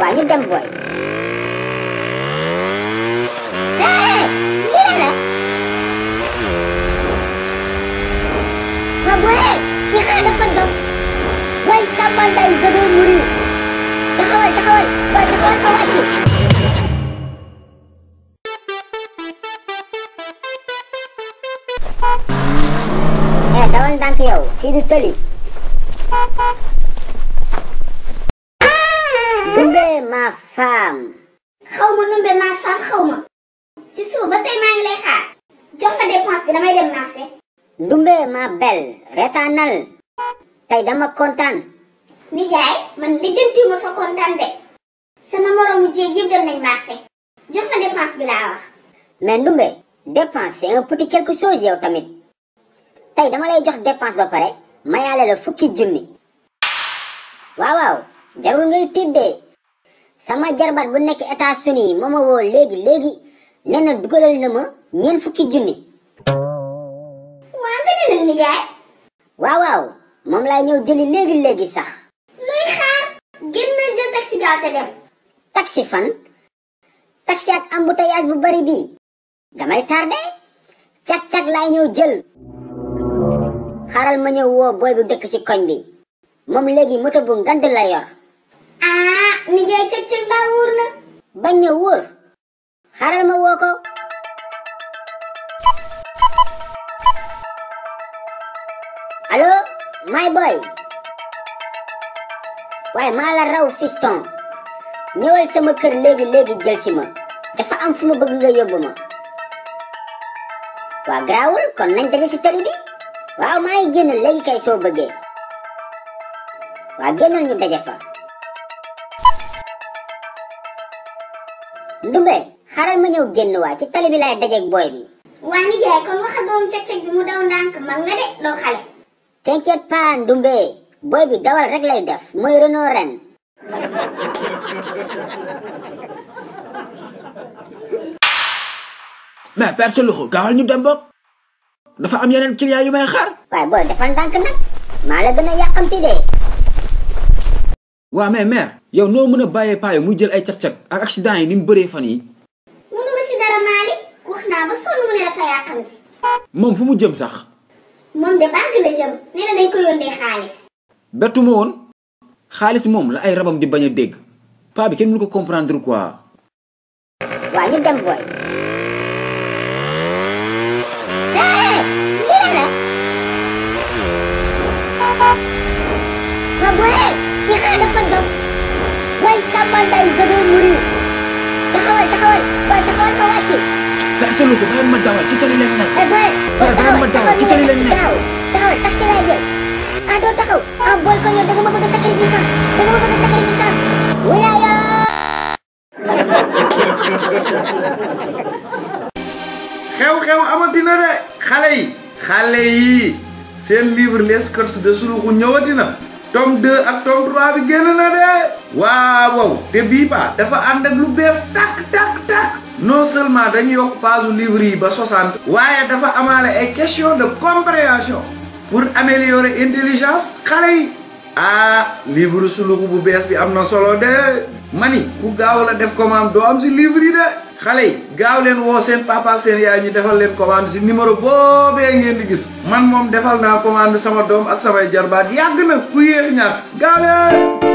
waa ñu dem booy. lii la. waa booy kii xanaa dafa dof. booy Samba Nday dafay mourir. taxawal booy taxawal ko wàcc. dawal ndànk yow fii du tëli. Ndumbe ma femme. xaw ma Ndumbe ma femme xaw ma. ci suuf ba tey maa ngi lay xaar. jox ma dépense bi damay dem marché. Ndumbe ma belle retaanal. tey dama kontaan. nijaay man lijjantiwuma sa kontaan de. sama moromu jéeg yëpp dem nañ marché. jox ma dépense bi laa wax. mais Ndumbe dépense c'est un petit quelque chose yow tamit. tey dama lay jox dépense ba pare mayaale la fukki junni. waaw jarul ngay tiit de sama jarbaat bu nekk États-Unis moo ma woo léegi nee na dugalal na ma ñeent fukki junni. waa nga ne la nijaay. waaw moom lay ñëw jëli léegi sax. looy xaar génnal jël taxi gaaw te dem. taxi fan. taxi ak embouteillage bu bari bi damay tardé. cag lay ñëw jël. xaaral ma ñëw woo booy bu dëkk ci koñ bi moom léegi moto bu ngand la yor. nijaay cag baa wóor na. bañ na wóor. xaaral ma woo ko. allo my boy. waaye maa la raw fiston. ñëwal sama kër léegi jël si ma. dafa am fu ma bëgg nga yóbbu ma. waa garaawul kon nañ daje ci tali bi. waaw maa ngi génn léegi kay soo bëggee. waa génnal ñu daje fa. Ndumbe xaaral ma ñëw génn waa ci tali bi laay dajeeg booy bi. waa nijaay kon waxa doom cag bi mu daw ndànk mag nga de doo xale. t'inquiète pas Ndumbe booy bi dawal rek lay def mooy Renault ren. mais père Suluxu gaawal ñu dem bokk. dafa am yeneen client yu may xaar. waaye booy defal ndànk nag maa la gën a yàqamti de. waa mais mère yow noo mën a bàyyee paa muy jël ay cag-cag ak accident yi ni mu bëree fan yi. mënuma si dara Malick wax naa ba sonn mu ne dafa yàqamti. moom fu mu jëm sax. moom de banque la jëm nee na dañ ko yónnee xaalis. bettu ma woon xaalis moom la ay rabam di bañ a dégg paa bi kenn mënu ko comprendre quoi. waa ñu dem booy. waa booy kii xanaa dafa dof. booy Samba Nday dafay mourir. taxawal booy taxawal ko wàcc. père Suluxu bàyyi ma dawal ci tali lañ nekk. booy bàyyi ma dawal ci tali lañ nekk. taxawal taxi lay jël. doo taxaw. booy kon yow da nga ma bëgg a sacrifice. wuyaaya. xew amatina de xale yi seen livre les courses de Suluxu ñëwatina tome 2 ak tome 3 bi génn na de waaw te bii ba dafa ànd ak lu bees tak non seulement dañu yokk page livre yi ba 60 waaye dafa amaale ay question de compréhension pour améliorer intelligence xale yi livre Suluxu bu bees bi am na solo de mani ku gaaw la def commande doo am si livre yi de xale yi gaaw leen woo seen papa ak seen yaay ñu defal leen commande si numéro boobee ngeen di gis man moom defal naa commande sama doom ak samay jarbaat yàgg na ku yéex ñaar gaaw leen